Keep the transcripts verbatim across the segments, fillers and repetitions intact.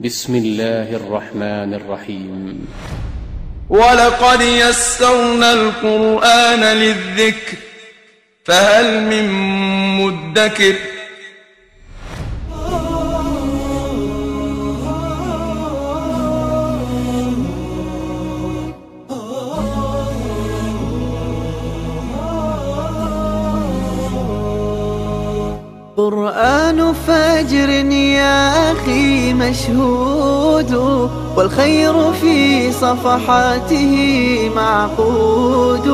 بسم الله الرحمن الرحيم. ولقد يسرنا القرآن للذكر فهل من مدكر. قرآن فجر يا أخي مشهود، والخير في صفحاته معقود،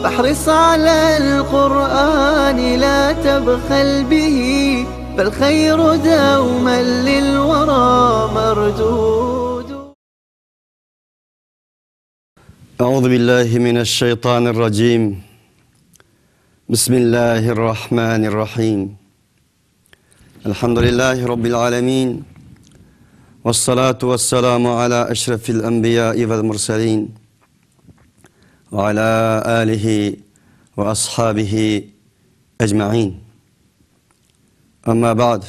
فاحرص على القرآن لا تبخل به، فالخير دوما للورى مردود. أعوذ بالله من الشيطان الرجيم. بسم الله الرحمن الرحيم. الحمد لله رب العالمين. والصلاة والسلام على أشرف الأنبياء والمرسلين. وعلى آله وأصحابه أجمعين. أما بعد،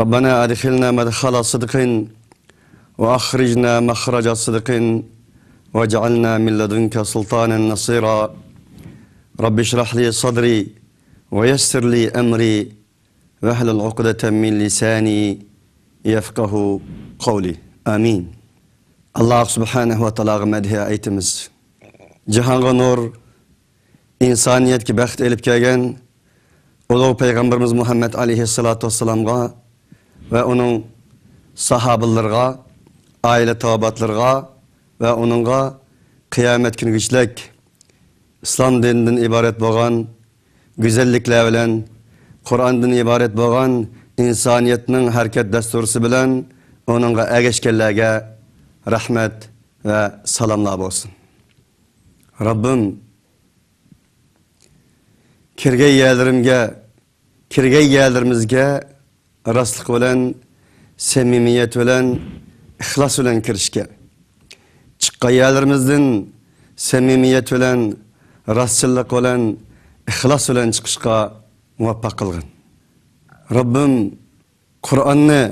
ربنا أدخلنا مدخل صدق وأخرجنا مخرج صدق واجعلنا من لدنك سلطانا نصيرا. رب اشرح لي صدري ويسر لي أمري واحلل عقدة من لساني يفقهوا قولي. آمين. ئاللاھ سۇبھانەھۇ ۋە تائالاغا مەدھىيە ئېيتىمىز. جاھانغا نۇر، ئىنسانىيەتكە بەخت ئېلىپ كەلگەن ئۇلۇغ پەيغەمبىرىمىز مۇھەممەد ئەلەيھىسسالاتۇ ۋەسسالامغا ۋە ئۇنىڭ ساھابىلىرىغا، ئائىلە تاۋابىئاتلىرىغا ۋە ئۇنىڭغا قىيامەت كۈنىگىچىلىك ئىسلام دىنىدىن ئىبارەت بولغان گۈزەللىكلەر بىلەن، قۇرئاندىن ئىبارەت بولغان ئىنسانىيەتنىڭ ھەرىكەت دەستۇرىسى بىلەن ئۇنىڭغا ئەگەشكەنلەرگە رەھمەت ۋە سالاملار بولسۇن. رەببىم، كىرگەن يەرلىرىمگە، كىرگەن يەرلىرىمىزگە راستلىق بىلەن، سەمىمىيەت بىلەن، ئىخلاس بىلەن كىرىشكە، چىققان يەرلىرىمىزدىن سەمىمىيەت بىلەن، راستچىللىق بىلەن، ئىخلاس بىلەن چىقىشقا مۇۋەپپەق قىلغىن. رەببىم، قۇرئاننى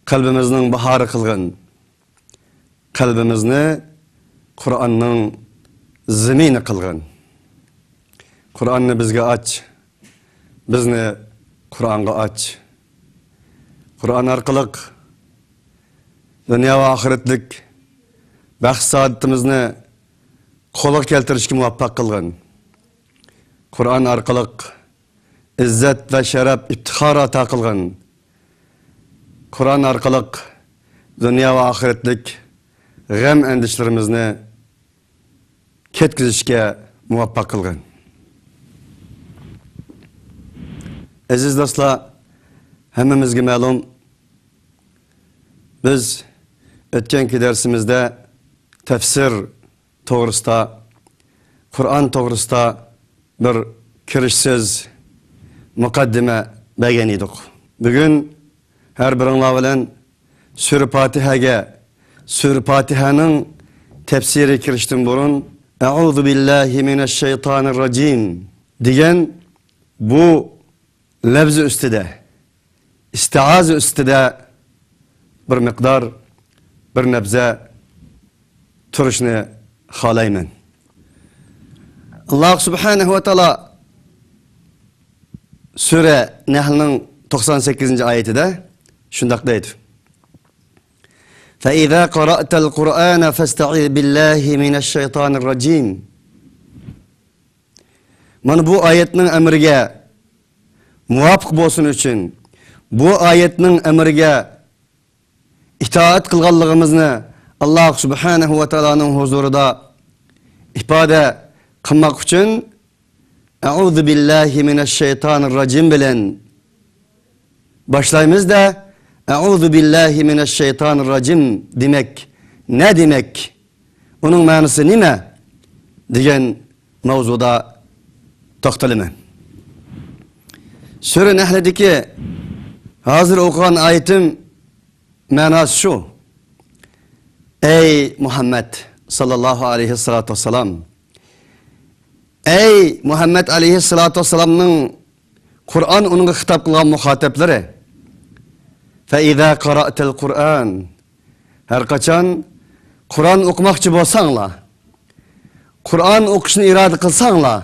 قەلبىمىزنىڭ باھارى قىلغىن. قەلبىمىزنى قۇرئاننىڭ زېمىنى قىلغىن. قۇرئاننى بىزگە ئاچ، بىزنى قۇرئانغا ئاچ. قۇرئان ئارقىلىق دۇنيا ۋە ئاخىرەتلىك بەخت-سائادىتىمىزنى قولغا كەلتۈرۈشكە مۇۋەپپەق قىلغىن. قۇرئان ئارقىلىق ئىززەت ۋە شەرەپ، ئىپتىخار ئاتا قىلغىن. قۇرئان ئارقىلىق دۇنيا ۋە ئاخىرەتلىك غەم-ئەندىشىلىرىمىزنى كەتكۈزۈشكە مۇۋەپپەق قىلغىن. ئەزىز دوستلار، ھەممىمىزگە مەلۇم، بىز ئۆتكەنكى دەرسىمىزدە تەپسىر توغرىسىدا، قۇرئان توغرىسىدا بىر كىرىش سۆز، مۇقەددىمە بەرگەن ئىدۇق. بۈگۈن ھەر بىرىڭلار بىلەن سۈرە پاتىھەگە، سۈرە پاتىھەنىڭ تەپسىرىگە كىرىشتىن بۇرۇن، «ئەئۇزۇ بىللاھى مىنەششەيتانىررەجىم» دېگەن بۇ لەۋزى ئۈستىدە، ئىستىئازە ئۈستىدە بىر مىقدار، بىر نەبزە تۇرۇشنى خالايمەن. ئاللاھ سۇبھانەھۇ ۋە تائالا سۈرە نەھلنىڭ توقسان سەككىزىنچى ئايىتىدە شۇنداق دەيدۇ: «فَإِذَا قَرَأْتَ الْقُرْآنَ فَاسْتَعِذْ بِاللَّهِ مِنَ الشَّيْطَانِ الرَّجِيمِ». مانا بۇ ئايەتنىڭ ئەمرىگە مۇۋاپىق بولسۇن ئۈچۈن، بۇ ئايەتنىڭ ئەمرىگە ئىتائەت قىلغانلىقىمىزنى ئاللاھ سۇبھانەھۇ ۋە تائالانىڭ ھۇزۇرىدا ئىپادە قىلماق ئۈچۈن، «ئەئۇزۇ بىللاھى مىنەششەيتانىررەجىم» بىلەن باشلايمىز-دە، «ئەئۇزۇ بىللاھى مىنەششەيتانىررەجىم» دېمەك نە دېمەك؟ ئۇنىڭ مەنىسى نېمە؟ دېگەن ماۋزۇدا توختىلىمەن. سۈرە نەھلدىكى ھازىر ئوقۇغان ئايىتىم مەناسى شۇ: ئەي مۇھەممەد ساللاللاھۇ ئەلەيھىسسالاتۇ ۋەسسالام، ئەي مۇھەممەد ئەلەيھىسسالاتۇ ۋەسسالامنىڭ قۇرئان ئۇنىڭغا خىتاب قىلغان مۇخاتەپلىرى، «فەئىزا قارائتەل قۇرئان»، ھەر قاچان قۇرئان ئوقۇماقچى بولساڭلار، قۇرئان ئوقۇشنى ئىرادە قىلساڭلار،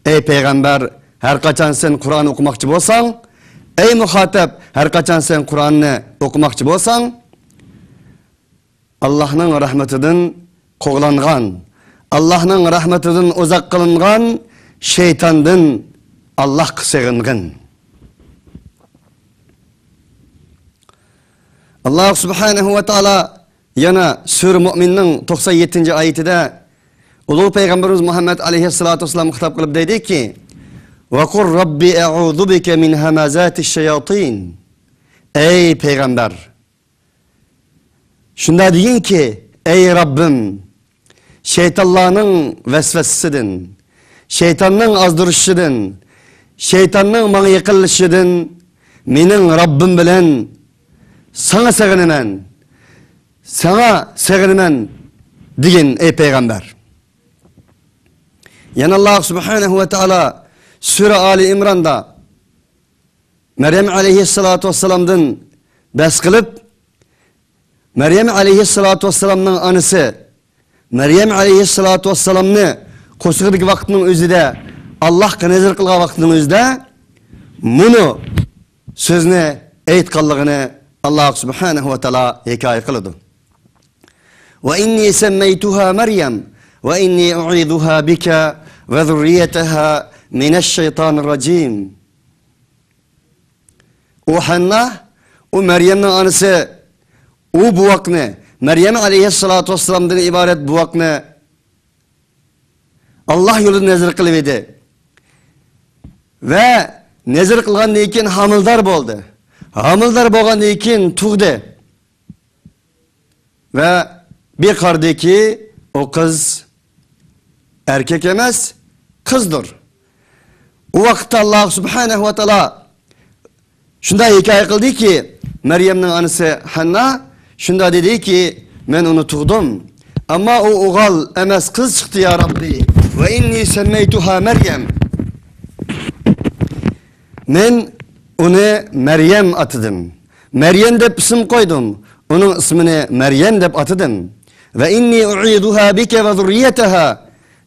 ئەي پەيغەمبەر، ھەر قاچان سەن قۇرئان ئوقۇماقچى بولساڭ، ئەي مۇخاتەب، ھەر قاچان سەن قۇرئاننى ئوقۇماقچى بولساڭ، ئاللاھنىڭ رەھمىتىدىن قوغلانغان، ئاللاھنىڭ رەھمىتىدىن ئۇزاق قىلىنغان شەيتاندىن ئاللاھقا سېغىنغىن. ئاللاھ سۇبھانەھۇ ۋە تائالا يەنە سۈرە مۇئمىننىڭ توقسان يەتتىنچى ئايىتىدە ئۇلۇغ پەيغەمبىرىمىز مۇھەممەد ئەلەيھىسسالاتۇ ۋەسسالامغا خىتاب قىلىپ دەيدىكى، «ۋەقۇل رەببى ئەئۇزۇ بىكە مىن ھەمەزاتىش شەياتىن.» ئەي پەيغەمبەر، شۇنداق دېگىنكى، ئەي رەببىم، شەيتانلارنىڭ ۋەسۋەسىسىدىن، شەيتاننىڭ ئازدۇرۇشىدىن، شەيتاننىڭ ماڭا يېقىنلىشىشىدىن مېنىڭ رەببىم بىلەن ساڭا سېغىنىمەن، ساڭا سېغىنىمەن دېگىن، ئەي پەيغەمبەر. يەنە ئاللاھ سۇبھانەھۇ ۋە تائالا سۈرە ئالى ئىمراندا مەريەم ئەلەيھىسسالاتۇ ۋەسسالامدىن بەس قىلىپ، مەريەم ئەلەيھىسسالاتۇ ۋەسسالامنىڭ ئانىسى مەريەم ئەلەيھىسسالاتۇ ۋەسسالامنى قورسىقىدىكى ۋاقىتنىڭ ئۆزىدە، ئاللاھقا نەزىر قىلغان ۋاقىتنىڭ ئۆزىدە مۇنۇ سۆزنى ئېيتقانلىقىنى ئاللاھ سۇبھانەھۇ ۋە تائالا ھېكايە قىلىدۇ. «ۋە ئىننى سەممەيتۇھا مەريەم، ۋە ئىننى ئۇئىذۇھا بىكە، ۋە زۇررىيەتەھا مىنەش شەيتانىر راجىم.» ئۇ ھەننا، ئۇ مەريەمنىڭ ئانىسى، ئۇ بوۋاقنى، مەريەم ئەلەيھىسسالاتۇ ۋەسسالامدىن ئىبارەت بوۋاقنى ئاللاھ يولىدا نەزىر قىلىۋىدى. ۋە نەزىر قىلغاندىن كېيىن ھامىلىدار بولدى. ھامىلىدار بولغاندىن كېيىن تۇغدى. ۋە بىر قارىدىكى، ئۇ قىز ئەركەك ئەمەس، قىزدۇر. ئۇ ۋاقىتتا ئاللاھ سۇبھانەھۇ ۋە تائالا شۇنداق ھېكايە قىلدىكى، مەريەمنىڭ ئانىسى ھەننا شۇنداق دېدىكى، مەن ئۇنى تۇغدۇم. ئەمما ئۇ ئوغۇل ئەمەس، قىز چىقتى، يا رەببى. ۋە ئىننى سەممەيتۇھا مەريەم. مەن ئۇنى مەريەم ئاتىدىم. مەريەم دەپ ئىسىم قويدۇم. ئۇنىڭ ئىسمىنى مەريەم دەپ ئاتىدىم. ۋە ئىننى ئۇئىزۇھا بىكە ۋە زۇررىيەتەھا.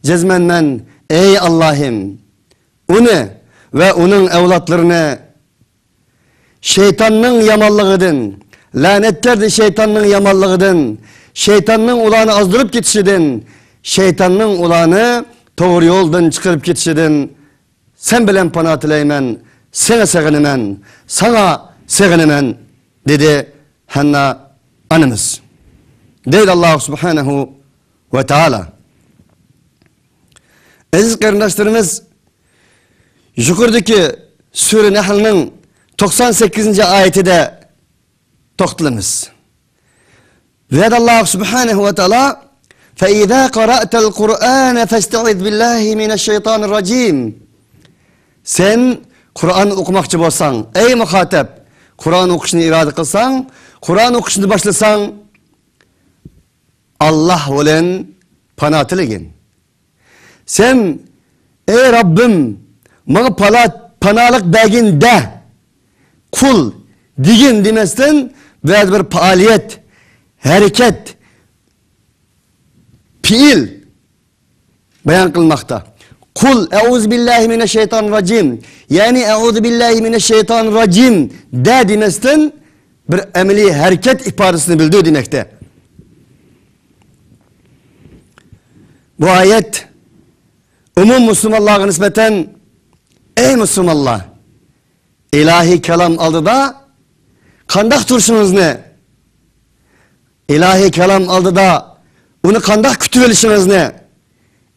جەزمەن مەن، ئەي ئاللاھىم، ئۇنى ۋە ئۇنىڭ ئەۋلادلىرىنى شەيتاننىڭ يامانلىقىدىن، لەنەتكەر شەيتاننىڭ يامانلىقىدىن، شەيتاننىڭ ئۇلارنى ئازدۇرۇپ كېتىشىدىن، شەيتاننىڭ ئۇلارنى توغرا يولدىن چىقىرىپ كېتىشىدىن سەن بىلەن پانا تىلەيمەن، ساڭا سېغىنىمەن، ساڭا سېغىنىمەن، دېدى ھەننا ئانىمىز. دەيدۇ ئاللاھ سۇبھانەھۇ ۋە تائالا. ئەزىز قېرىنداشلىرىمىز، يۇقىرىدىكى سۈرە نەھلنىڭ توقسان سەككىزىنچى ئايىتىدە توختىلىمىز. بۇ يەردە ئاللاھ سۇبھانەھۇ ۋە تائالا، فَإِذَا قَرَأْتَ الْقُرْآنَ فَاسْتَعِذْ بِاللَّهِ مِنَ الشَّيْطَانِ الرَّجِيمِ. سەن قۇرئان ئوقۇماقچى بولساڭ، ئەي مۇخاتەب، قۇرئان ئوقۇشنى ئىرادە قىلساڭ، قۇرئان ئوقۇشنى باشلىساڭ، ئاللاھ بىلەن پانا تىلىگىن. سەن، ئەي رەببىم، ماڭا پالا-، پانالىق بەرگىن دە، قۇل دېگىن دېمەستىن، بۇ يەردە بىر پائالىيەت، ھەرىكەت، پېئىل بايان قىلماقتا. قۇل ئەئۇزۇ بىللاھى مىنەششەيتانىر راجىم. يەنى ئەئۇزۇ بىللاھى مىنەششەيتانىر راجىم دە دېمەستىن، بىر ئەمەلىي ھەرىكەت ئىپادىسىنى بىلدۈر دېمەكتە. بۇ ئايەت ئومۇم مۇسۇلمانلارغا نىسبەتەن، ئەي مۇسۇلمانلار، ئىلاھىي كالام ئالدىدا قانداق تۇرۇشىڭىزنى، ئىلاھىي كالام ئالدىدا ئۇنى قانداق كۈتۈۋېلىشىڭىزنى،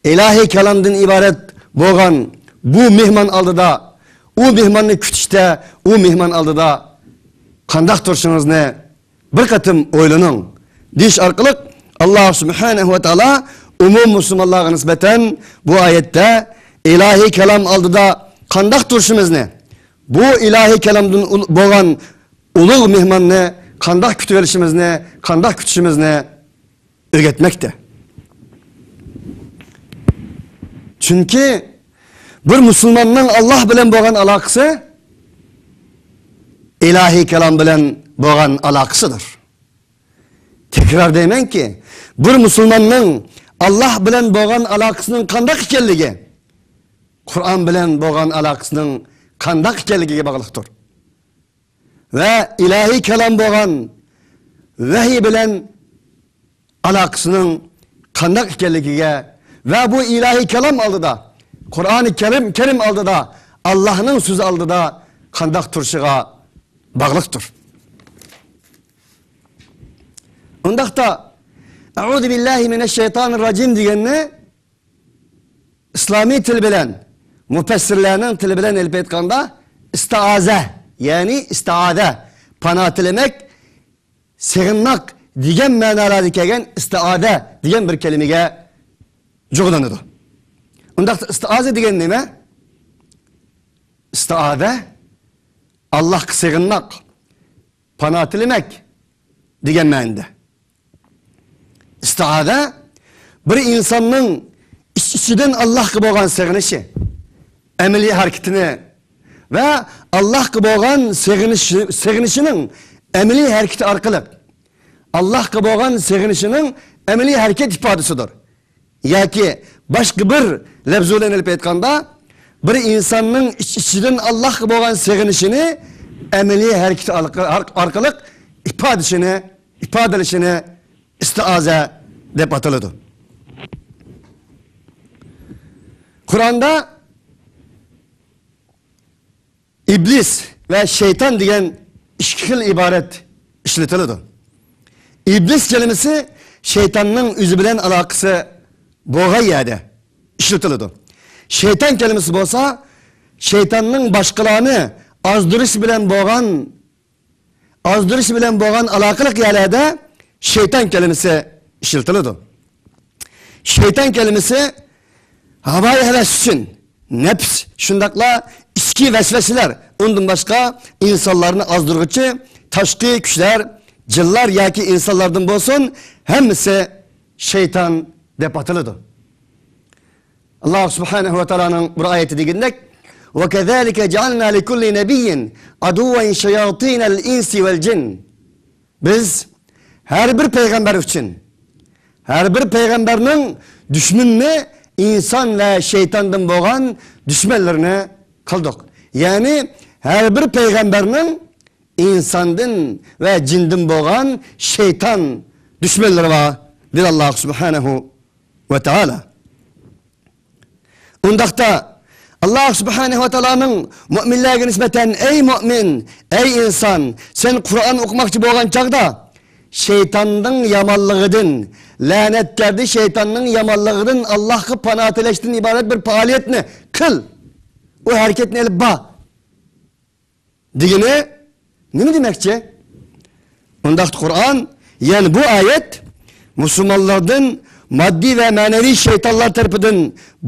ئىلاھىي كالامدىن ئىبارەت بولغان بۇ مېھمان ئالدىدا، ئۇ مېھماننى كۈتۈشتە، ئۇ مېھمان ئالدىدا قانداق تۇرۇشىڭىزنى بىر قېتىم ئويلىنىڭ، دېيىش ئارقىلىق، ئاللاھ سۇبھانەھۇ ۋە تائالا ئومۇم مۇسۇلمانلارغا نىسبەتەن بۇ ئايەتتە ئىلاھىي كالام ئالدىدا قانداق تۇرۇشىمىزنى، بۇ ئىلاھىي كالامدىن ئۇل-، بولغان ئۇلۇغ مېھماننى قانداق كۈتۈۋېلىشىمىزنى، قانداق كۈتۈشىمىزنى ئۆگەتمەكتە. چۈنكى بىر مۇسۇلماننىڭ ئاللاھ بىلەن بولغان ئالاقىسى ئىلاھىي كالام بىلەن بولغان ئالاقىسىدۇر. تەكرار دەيمەنكى، بىر مۇسۇلماننىڭ ئاللاھ بىلەن بولغان ئالاقىسىنىڭ قانداق ئىكەنلىكى قۇرئان بىلەن بولغان ئالاقىسىنىڭ قانداق ئىكەنلىكىگە باغلىقتۇر. ۋە ئىلاھىي كالام بولغان ۋەھىي بىلەن ئالاقىسىنىڭ قانداق ئىكەنلىكىگە ۋە بۇ ئىلاھىي كالام ئالدىدا، قۇرئانى كەرىم، كەرىم ئالدىدا، ئاللاھنىڭ سۆزى ئالدىدا قانداق تۇرۇشىغا باغلىقتۇر. ئۇنداقتا، «ئەئۇزۇ بىللاھى مىنەششەيتانىرراجىم» دېگەننى ئىسلامىي تىل بىلەن، مۇپەسسىرلەرنىڭ تىلى بىلەن ئېلىپ ئېيتقاندا، ئىستىئازە، يەنى ئىستىئازە، پانا تىلىمەك، سېغىنماق دېگەن مەنالاردا كەلگەن ئىستىئازە دېگەن بىر كەلىمىگە جۇغلىنىدۇ. ئۇنداقتا ئىستىئازە دېگەن نېمە؟ ئىستىئازە، ئاللاھقا سېغىنماق، پانا تىلىمەك دېگەن مەنىدە. ئىستىئازە بىر ئىنساننىڭ ئىچ-ئىچىدىن ئاللاھقا بولغان سېغىنىشى، ئەمەلىي ھەرىكىتىنى ۋە ئاللاھقا بولغان سېغىنىشى، سېغىنىشىنىڭ ئەمەلىي ھەرىكىتى ئارقىلىق، ئاللاھقا بولغان سېغىنىشىنىڭ ئەمەلىي ھەرىكەت ئىپادىسىدۇر. ياكى باشقا بىر لەپزى بىلەن ئېلىپ ئېيتقاندا، بىر ئىنساننىڭ ئىچ-ئىچىدىن ئاللاھقا بولغان سېغىنىشىنى ئەمەلىي ھەرىكىتى ئارقا-، ئارقىلىق ئىپادىسىنى، ئىپادىلىشىنى ئىستىئازە دەپ ئاتىلىدۇ. قۇرئاندا ئىبلىس ۋە شەيتان دېگەن ئىككى خىل ئىبارەت ئىشلىتىلىدۇ. ئىبلىس كەلىمىسى شەيتاننىڭ ئۆزى بىلەن ئالاقىسى بولغان يەردە ئىشلىتىلىدۇ. شەيتان كەلىمىسى بولسا شەيتاننىڭ باشقىلارنى ئازدۇرۇش بىلەن بولغان ئازدۇرۇش بىلەن بولغان ئالاقىلىق يەرلەردە شەيتان كەلىمىسى ئىشلىتىلىدۇ. شەيتان كەلىمىسى ھاۋايى ھەۋەس ئۈچۈن نەپس، شۇنداقلا ئىچكى ۋەسۋەسىلەر، ئۇندىن باشقا ئىنسانلارنى ئازدۇرغۇچى تاشقى كۈچلەر، جىنلار ياكى ئىنسانلاردىن بولسۇن، ھەممىسى شەيتان دەپ ئاتىلىدۇ. ئاللاھ سۇبھانەھۇ ۋە تائالانىڭ بىر ئايىتى دېگىنىدەك، «وَكَذَلِكَ جَعَلْنَا لِكُلِّ نَبِيٍّ عَدُوًّا شَيَاطِينَ الْإِنْسِ وَالْجِنِّ». بىز ھەر بىر پەيغەمبەر ئۈچۈن، ھەر بىر پەيغەمبەرنىڭ دۈشمىنىنى ئىنسان ۋە شەيتاندىن بولغان دۈشمەنلىرىنى قىلدۇق. يەنى ھەر بىر پەيغەمبەرنىڭ ئىنساندىن ۋە جىندىن بولغان شەيتان دۈشمەنلىرى بار، دېدى ئاللاھ سۇبھانەھۇ ۋە تائالا. ئۇنداقتا، ئاللاھ سۇبھانەھۇ ۋە تائالانىڭ مۆمىنلەرگە نىسبەتەن، «ئەي مۆمىن، ئەي ئىنسان، سەن قۇرئان ئوقۇماقچى بولغان چاغدا، شەيتاننىڭ يامانلىقىدىن، لەنەتكەردى شەيتاننىڭ يامانلىقىدىن ئاللاھقا پانا تىلەشتىن ئىبارەت بىر پائالىيەتنى قىل، ئۇ ھەرىكەتنى ئېلىپ بار» دېگىنى نېمە دېمەكچى؟ ئۇنداقتا قۇرئان، يەنى بۇ ئايەت مۇسۇلمانلاردىن ماددىي ۋە مەنىۋى شەيتانلار تەرىپىدىن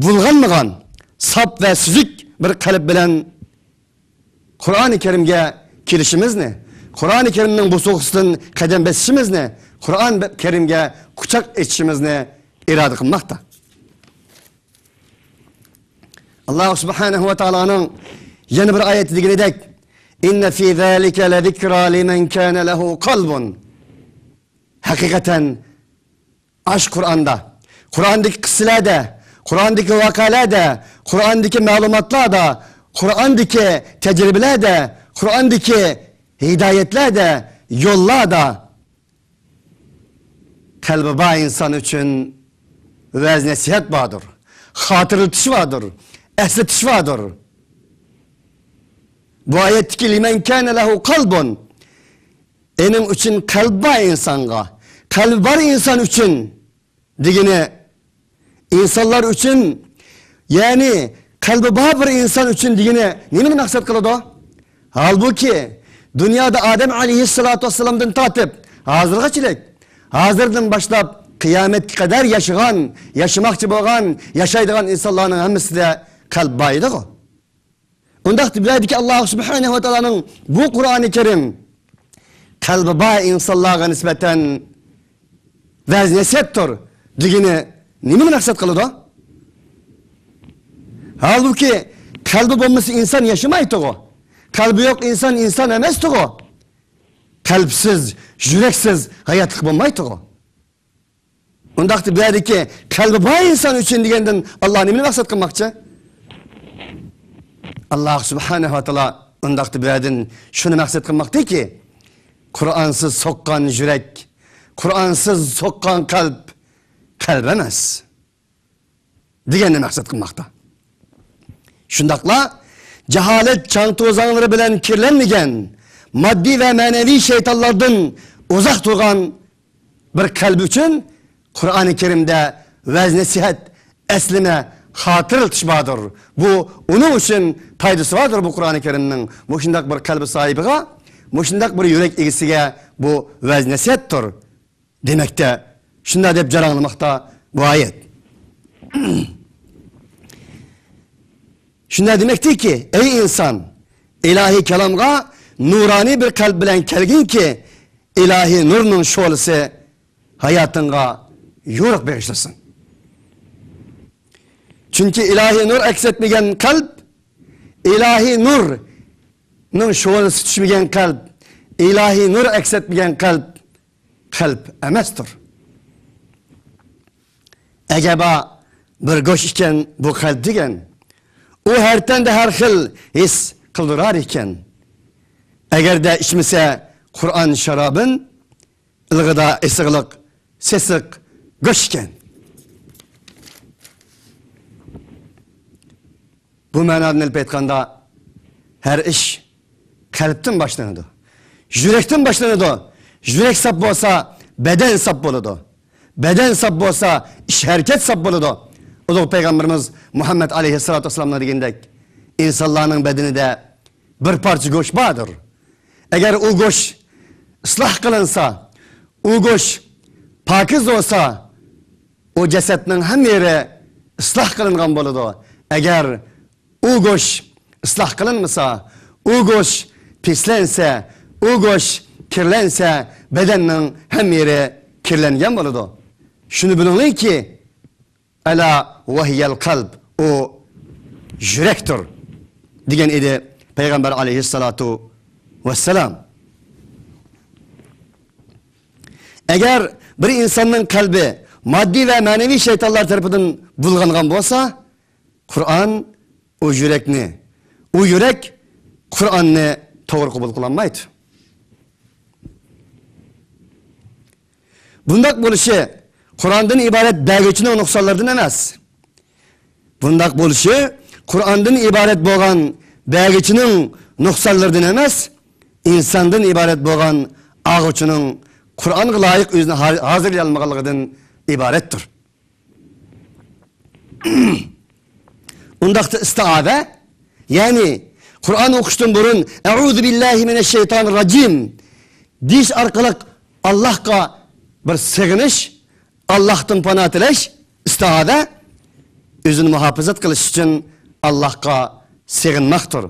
بۇلغانمىغان ساپ ۋە سۈزۈك بىر قەلب بىلەن قۇرئانى كەرىمگە كېلىشىمىزنى، قۇرئانى كەرىمنىڭ بوسۇغىسىدىن قەدەم بېسىشىمىزنى، قۇرئان كەرىمگە قۇچاق ئېچىشىمىزنى ئىرادە قىلماقتا. ئاللاھ سۇبھانەھۇ ۋە تائالانىڭ يەنە بىر ئايەتتە دېگىنىدەك، «إِنَّ فِي ذَلِكَ لَذِكْرَى لِمَنْ كَانَ لَهُ قَلْبٌ». ھەقىقەتەن ئاش قۇرئاندا، قۇرئاندىكى قىسسىلەردە، قۇرئاندىكى ۋەقەلەردە، قۇرئاندىكى مەلۇماتلاردا، قۇرئاندىكى تەجرىبىلەردە، قۇرئاندىكى ھىدايەتلەردە، يوللاردا قەلبى بار ئىنسان ئۈچۈن ۋەز-نەسىھەت باردۇر، خاتىرىلىتىش باردۇر، ئەسلىتىش باردۇر. بۇ ئايەتتىكى «لِمَنْ كَانَ لَهُ قَلْبٌ»، ئېنىڭ ئۈچۈن قەلبى بار ئىنسانغا، قەلبى بار ئىنسان ئۈچۈن دېگىنى ئىنسانلار ئۈچۈن، يەنى قەلبى بار بىر ئىنسان ئۈچۈن دېگىنى نېمىنى مەقسەت قىلىدۇ؟ ھالبۇكى، دۇنيادا ئادەم ئەلەيھىسسالاتۇ ۋەسسالامدىن تارتىپ ھازىرغىچىلىك، ھازىردىن باشلاپ قىيامەتكە قەدەر ياشىغان، ياشىماقچى بولغان، ياشايدىغان ئىنسانلارنىڭ ھەممىسىدە قەلب بار ئىدىغۇ. ئۇنداقتا بۇ يەردىكى ئاللاھ سۇبھانەھۇ ۋە تائالانىڭ بۇ قۇرئانى كەرىم قەلبى بار ئىنسانلارغا نىسبەتەن ۋەز-نەسىھەتتۇر دېگىنى نېمىنى مەقسەت قىلىدۇ؟ ھالبۇكى، قەلبى بولمىسا ئىنسان ياشىمايتتىغۇ. قەلبى يوق ئىنسان ئىنسان ئەمەستىغۇ. قەلبسىز، يۈرەكسىز ھاياتلىق بولمايدىغۇ. ئۇنداقتا بۇ يەردىكى قەلبى بار ئىنسان ئۈچۈن دېگەندىن ئاللا نېمىنى مەقسەت قىلماقچى؟ ئاللا سۇبھانەھۇ ۋە تائالا ئۇنداقتا بۇ يەردىن شۇنى مەقسەت قىلماقتىكى، قۇرئانسىز سوققان يۈرەك، قۇرئانسىز سوققان قەلب، قەلب ئەمەس دېگەننى مەقسەت قىلماقتا. شۇنداقلا جاھالەت چاڭ-توزاڭلىرى بىلەن كىرلەنمىگەن، ماددىي ۋە مەنىۋى شەيتانلاردىن ئۇزاق تۇرغان بىر قەلب ئۈچۈن قۇرئانى كەرىمدە ۋەز-نەسىھەت، ئەسلىمە، خاتىرىلىتىش باردۇر. بۇ ئۇنىڭ ئۈچۈن پايدىسى باردۇر بۇ قۇرئانى كەرىمنىڭ. مۇشۇنداق بىر قەلبى ساھىبىغا، مۇشۇنداق بىر يۈرەك ئىگىسىگە بۇ ۋەز-نەسىھەتتۇر دېمەكتە. شۇنداق دەپ جاراڭلىماقتا بۇ ئايەت. شۇنداق دېمەكتىكى، ئەي ئىنسان، ئىلاھىي كالامغا نۇرانىي بىر قەلب بىلەن كەلگىنكى، ئىلاھىي نۇرنىڭ شولىسى ھاياتىڭغا يورۇق بېغىشلىسۇن. چۈنكى ئىلاھىي نۇر ئەكس ئەتمىگەن قەلب، ئىلاھىي نۇرنىڭ شولىسى چۈشمىگەن قەلب، ئىلاھىي نۇر ئەكس ئەتمىگەن قەلب، قەلب ئەمەستۇر. ئەجەبا بىر گۆش ئىكەن بۇ قەلب دېگەن، ئۇ ھەر تەندە ھەر خىل ھېس قىلدۇرار ئىكەن. ئەگەردە ئىچمىسە قۇرئان شارابىن، ئىلغىدا ئېسىقلىق سېسىق گۆش ئىكەن. بۇ مەنادىن ئېلىپ ئېيتقاندا، ھەر ئىش قەلبتىن باشلىنىدۇ، يۈرەكتىن باشلىنىدۇ. يۈرەك ساپ بولسا، بەدەن ساپ بولىدۇ. بەدەن ساپ بولسا، ئىش ھەرىكەت ساپ بولىدۇ. ئۇلۇغ پەيغەمبىرىمىز مۇھەممەد ئەلەيھىسسالاتۇ ۋەسسالامنىڭ دېگىنىدەك، ئىنسانلارنىڭ بەدىنىدە بىر پارچە گۆش باردۇر. ئەگەر ئۇ گۆش ئىسلاھ قىلىنسا، ئۇ گۆش پاكىز بولسا، ئۇ جەسەتنىڭ ھەممە يېرى ئىسلاھ قىلىنغان بولىدۇ. ئەگەر ئۇ گۆش ئىسلاھ قىلىنمىسا، ئۇ گۆش پىسلەنسە، ئۇ گۆش كىرلەنسە، بەدەننىڭ ھەممە يېرى كىرلەنگەن بولىدۇ. شۇنى بىلىڭلاركى، ئەلا ۋەھىيەل قەلب، ئۇ يۈرەكتۇر، دېگەن ئىدى پەيغەمبەر ئەلەيھىسسالاتۇ ۋەسسالام. ئەگەر بىر ئىنساننىڭ قەلبى ماددىي ۋە مەنىۋى شەيتانلار تەرىپىدىن بۇلغانغان بولسا، قۇرئان ئۇ يۈرەكنى، ئۇ يۈرەك قۇرئاننى توغرا قوبۇل قىلالمايدۇ. بۇنداق بولۇشى قۇرئاندىن ئىبارەت بەرگۈچىنىڭ نۇقسانلىرىدىن ئەمەس. بۇنداق بولۇشى قۇرئاندىن ئىبارەت بولغان بەرگۈچىنىڭ نۇقسانلىرىدىن ئەمەس، ئىنساندىن ئىبارەت بولغان ئاغۇچىنىڭ قۇرئانغا لايىق ئۆزىنى ھا-، ھازىرلىيالمىغانلىقىدىن ئىبارەتتۇر. ئۇنداقتا ئىستىئازە، يەنى قۇرئان ئوقۇشتىن بۇرۇن «ئەئۇزۇ بىللاھى مىنەششەيتانىر راجىم» دېيىش ئارقىلىق ئاللاھقا بىر سېغىنىش، ئاللاھتىن پانا تىلەش. ئىستىئازە ئۆزىنى مۇھاپىزەت قىلىش ئۈچۈن ئاللاھقا سېغىنماقتۇر.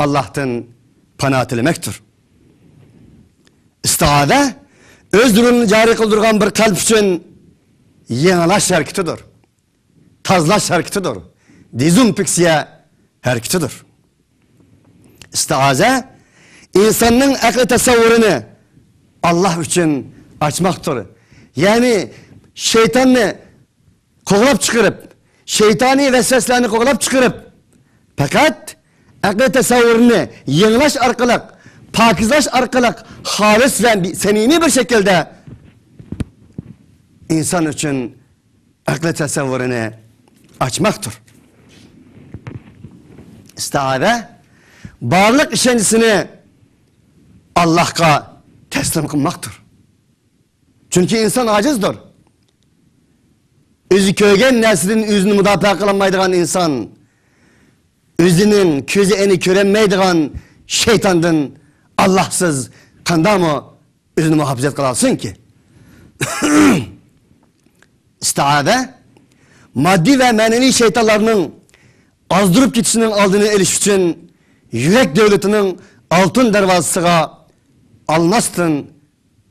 ئاللاھتىن پانا تىلىمەكتۇر. ئىستىئازە ئۆز رولىنى جارى قىلدۇرغان بىر قەلب ئۈچۈن يېڭىلاش ھەرىكىتىدۇر، تازىلاش ھەرىكىتىدۇر، دېزىنفېكسىيە ھەرىكىتىدۇر. ئىستىئازە ئىنساننىڭ ئەقلى تەسەۋۋۇرىنى ئاللاھ ئۈچۈن ئاچماقتۇر. يەنى شەيتاننى قوغلاپ چىقىرىپ، شەيتانىي ۋەسۋەسىلەرنى قوغلاپ چىقىرىپ، پەقەت ئەقلى تەسەۋۋۇرنى يېڭىلاش ئارقىلىق، پاكىزلاش ئارقىلىق، خالىس ۋە سەمىمىي بىر شەكىلدە ئىنسان ئۈچۈن ئەقلى تەسەۋۋۇرىنى ئاچماقتۇر. ئىستىئازە بارلىق ئىشەنچىسىنى ئاللاھقا تەسلىم قىلماقتۇر. چۈنكى ئىنسان ئاجىزدۇر. ئۆزى كۆرگەن نەرسىدىن ئۆزىنى مۇداپىئە قىلالمايدىغان ئىنسان، ئۆزىنىڭ كۆزى ئەينى كۆرەلمەيدىغان شەيتاندىن ئاللاھسىز قانداقمۇ ئۆزىنى مۇھاپىزەت قىلالسۇنكى؟ ئىستىئازە ماددىي ۋە مەنىۋى شەيتانلارنىڭ ئازدۇرۇپ كېتىشىنىڭ ئالدىنى ئېلىش ئۈچۈن يۈرەك دۆلىتىنىڭ ئالتۇن دەرۋازىسىغا ئالماستىن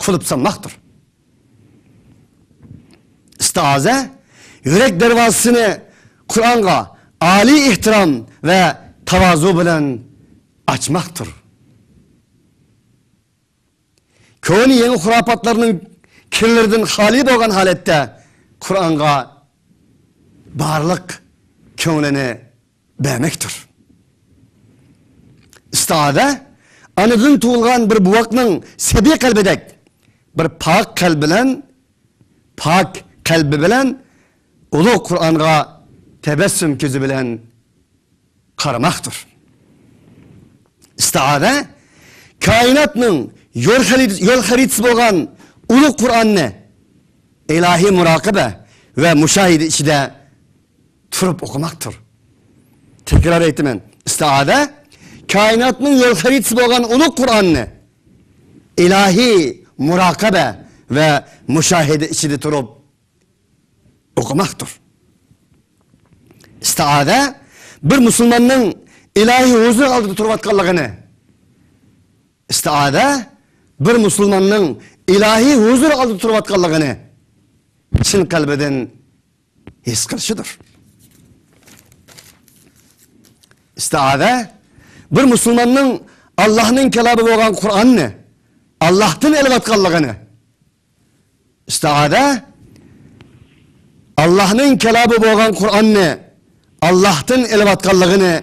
قۇلۇپ سالماقتۇر. ئىستىئازە يۈرەك دەرۋازىسىنى قۇرئانغا ئالىي ئېھتىرام ۋە تاۋازۇ بىلەن ئاچماقتۇر. كونا يېڭى خۇراپاتلارنىڭ كىرلىرىدىن خالىي بولغان ھالەتتە قۇرئانغا بارلىق كۆڭلىنى بەرمەكتۇر. ئىستىئازە ئانىدىن تۇغۇلغان بىر بوۋاقنىڭ سەبىي قەلبىدەك بىر پاك قەلب بىلەن، پاك قەلبى بىلەن ئۇلۇغ قۇرئانغا تەبەسسۇم كۆزى بىلەن قارىماقتۇر. ئىستىئازە كائىناتنىڭ يول خەرىت-، يول خەرىتىسى بولغان ئۇلۇغ قۇرئاننى ئىلاھىي مۇراقىبە ۋە مۇشاھىدە ئىچىدە تۇرۇپ ئوقۇماقتۇر. تەكرار ئېيتىمەن، ئىستىئازە كائىناتنىڭ يول خەرىتىسى بولغان ئۇلۇغ قۇرئاننى ئىلاھىي مۇراقىبە ۋە مۇشاھىدە ئىچىدە تۇرۇپ ئوقۇماقتۇر. ئىستىئازە بىر مۇسۇلماننىڭ ئىلاھىي ھۇزۇر ئالدىدا تۇرۇۋاتقانلىقىنى، ئىستىئازە بىر مۇسۇلماننىڭ ئىلاھىي ھۇزۇر ئالدىدا تۇرۇۋاتقانلىقىنى چىن قەلبىدىن ھېس قىلىشىدۇر. ئىستىئازە بىر مۇسۇلماننىڭ ئاللاھنىڭ كالامى بولغان قۇرئاننى ئاللاھتىن ئېلىۋاتقانلىقىنى، ئىستىئازە ئاللاھنىڭ كالامى بولغان قۇرئاننى ئاللاھتىن ئېلىۋاتقانلىقىنى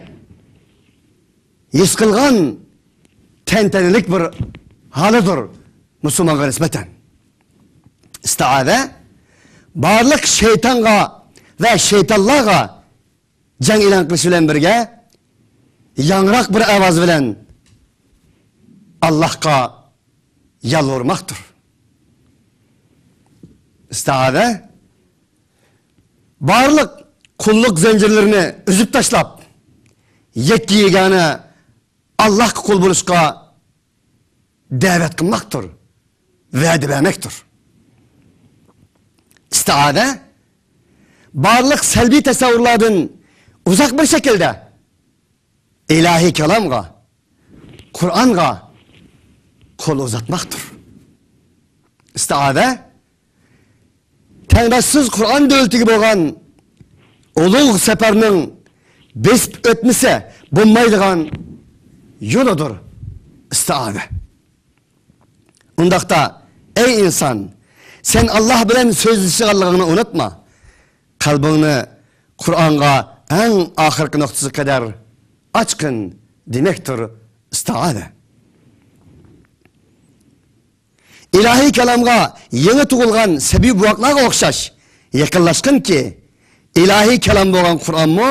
ھېس قىلغان تەنتەنىلىك بىر ھالىدۇر مۇسۇلمانغا نىسبەتەن. ئىستىئازە بارلىق شەيتانغا ۋە شەيتانلارغا جەڭ ئېلان قىلىش بىلەن بىرگە، ياڭراق بىر ئاۋاز بىلەن ئاللاھقا يالۋۇرماقتۇر. ئىستىئازە بارلىق قۇللۇق زەنجىرلىرىنى ئۈزۈپ تاشلاپ، يەككە يېگانە ئاللاھقا قۇل بولۇشقا دەۋەت قىلماقتۇر، ۋەدە بەرمەكتۇر. ئىستىئازە بارلىق سەلبىي تەسەۋۋۇرلاردىن ئۇزاق بىر شەكىلدە ئىلاھىي كالامغا، قۇرئانغا قول ئۇزاتماقتۇر. ئىستىئازە تەڭداشسىز قۇرئان دۆلىتىگە بولغان ئۇلۇغ سەپەرنىڭ بېسىپ ئۆتمىسە بولمايدىغان يولىدۇر ئىستىئازە. ئۇنداقتا، ئەي ئىنسان، سەن ئاللاھ بىلەن سۆزلىشىدىغانلىقىڭنى ئۇنتۇما. قەلبىڭنى قۇرئانغا ئەڭ ئاخىرقى نۇقتىسىغا قەدەر ئاچقىن دېمەكتۇر ئىستىئازە. ئىلاھىي كالامغا يېڭى تۇغۇلغان سەبىي بوۋاقلارغا ئوخشاش يېقىنلاشقىنكى، ئىلاھىي كالام بولغان قۇرئانمۇ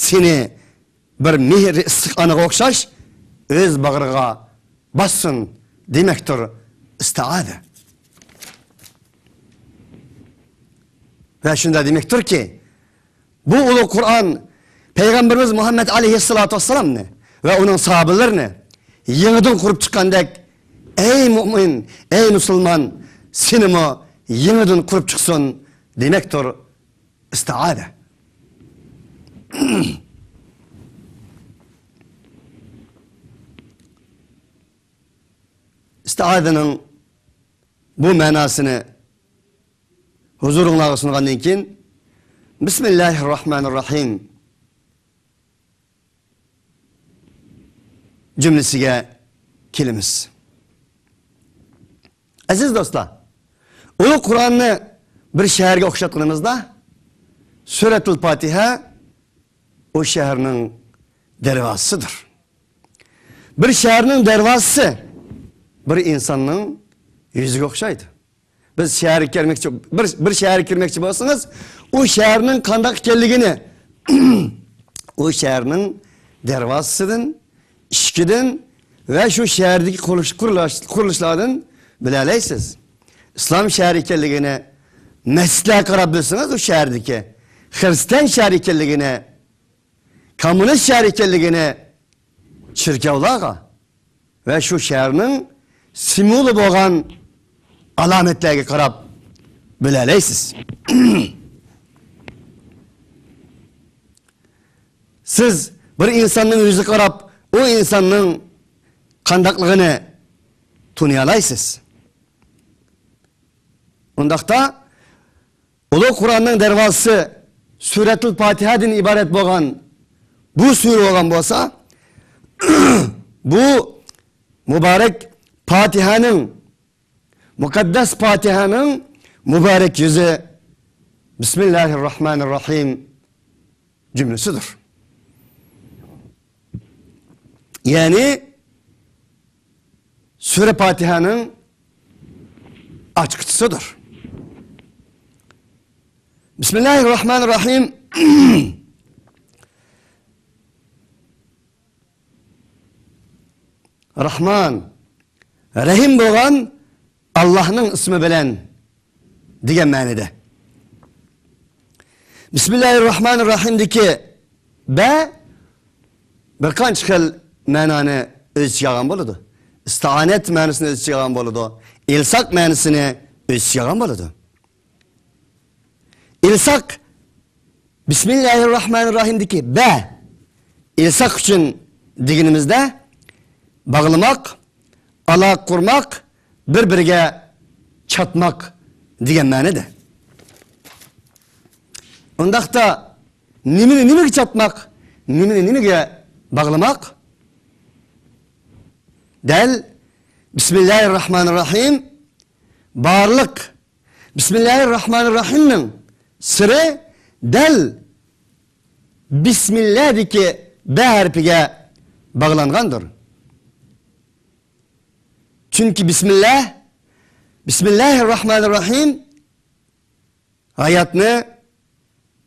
سېنى بىر مېھرى ئىسسىق ئانىغا ئوخشاش ئۆز باغرىغا باسسۇن دېمەكتۇر ئىستىئازە. ۋە شۇنداق دېمەكتۇركى، بۇ ئۇلۇغ قۇرئان پەيغەمبىرىمىز مۇھەممەد ئەلەيھىسسالاتۇ ۋەسسالامنى ۋە ئۇنىڭ ساھابىلىرىنى يېڭىدىن قۇرۇپ چىققاندەك، ئەي مۇئمىن، ئەي مۇسۇلمان، سېنىمۇ يېڭىدىن قۇرۇپ چىقسۇن دېمەكتۇر ئىستىئازە. ئىستىئازىنىڭ بۇ مەناسىنى ھۇزۇرۇڭلارغا سۇنغاندىن كېيىن، بىسمىللاھىر راھمانىر راھىم جۈملىسىگە كېلىمىز. ئەزىز دوستلار، ئۇلۇغ قۇرئاننى بىر شەھەرگە ئوخشاتقىنىمىزدا، سۈرەتۇل پاتىھە ئۇ شەھەرنىڭ دەرۋازىسىدۇر. بىر شەھەرنىڭ دەرۋازىسى بىر ئىنساننىڭ يۈزىگە ئوخشايدۇ. بىز شەھەرگە كىرمەكچى، بىر، بىر شەھەرگە كىرمەكچى بولسىڭىز، ئۇ شەھەرنىڭ قانداق ئىكەنلىكىنى، ئۇ شەھەرنىڭ دەرۋازىسىدىن، ئىشىكىدىن ۋە شۇ شەھەردىكى قۇرۇلۇش، قۇرۇلۇش، قۇرۇلۇشلاردىن بىلەلەيسىز. ئىسلام شەھىرى ئىكەنلىكىنى مەسچىتلەرگە قاراپ بىلسىڭىز، ئۇ شەھەردىكى خىرىستىيان شەھىرى ئىكەنلىكىنى، كوممۇنىست شەھەر ئىكەنلىكىنى چېركاۋلارغا ۋە شۇ شەھەرنىڭ سىمۋولى بولغان ئالامەتلەرگە قاراپ بىلەلەيسىز. سىز بىر ئىنساننىڭ يۈزىگە قاراپ، ئۇ ئىنساننىڭ قانداقلىقىنى تونۇيالايسىز. ئۇنداقتا، ئۇلۇغ قۇرئاننىڭ دەرۋازىسى سۈرەتۇل پاتىھەدىن ئىبارەت بولغان بۇ سۈرە بولغان بولسا، بۇ مۇبارەك پاتىھەنىڭ مۇقەددەس پاتىھەنىڭ مۇبارەك يۈزى بىسمىللاھىر راھمانىر راھىم جۈملىسىدۇر. يەنى سۈرە پاتىھەنىڭ ئاچقۇچىسىدۇر. بىسمىللاھىر راھمانىر راھىم. راھمان، رەھىم بولغان ئاللاھنىڭ ئىسمى بىلەن دېگەن مەنىدە. بىسمىللاھىر راھمانىر راھىمدىكى بە بىر قانچە خىل مەنانى ئۆز ئىچىگە ئالغان بولىدۇ. ئىستىئانەت مەنىسىنى ئۆز ئىچىگە ئالغان بولىدۇ. ئىلساق مەنىسىنى ئۆز ئىچىگە ئالغان بولىدۇ. ئىلساق، بىسمىللاھىر راھمانىر راھىمدىكى بە، ئىلساق ئۈچۈن دېگىنىمىزدە، باغلىماق، ئالاقە قۇرماق، بىر-بىرىگە چاتماق دېگەن مەنىدە. ئۇنداقتا نېمىنى نېمىگە چاتماق، نېمىنى نېمىگە باغلىماق؟ دەل بىسمىللاھىر راھمانىر راھىم، بارلىق بىسمىللاھىر راھمانىر راھىمنىڭ سىرى دەل بىسمىللادىكى بە ھەرپىگە باغلانغاندۇر. چۈنكى بىسمىللا، بىسمىللاھىر راھمانىر راھىم ھاياتنى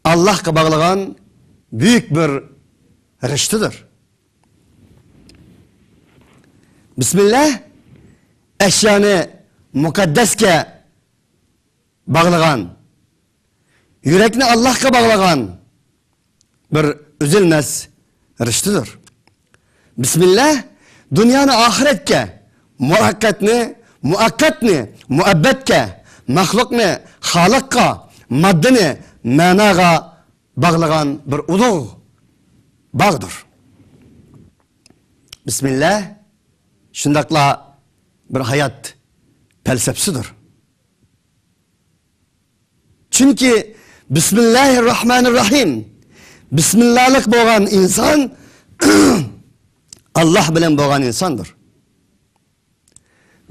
ئاللاھقا باغلىغان بۈيۈك بىر رىشتىدۇر. بىسمىللا ئەشيانى مۇقەددەسكە باغلىغان، يۈرەكنى ئاللاھقا باغلىغان بىر ئۈزۈلمەس رىشتىدۇر. بىسمىللا دۇنيانى ئاخىرەتكە، مۇۋەققەتنى، مۇئەققەتنى مۇئەببەتكە، مەخلۇقنى خالىققا، ماددىنى مەناغا باغلىغان بىر ئۇلۇغ باغدۇر. بىسمىللا شۇنداقلا بىر ھايات پەلسەپىسىدۇر. چۈنكى بىسمىللاھىر راھمانىر راھىم، بىسمىللالىق بولغان ئىنسان ئاللاھ بىلەن بولغان ئىنساندۇر.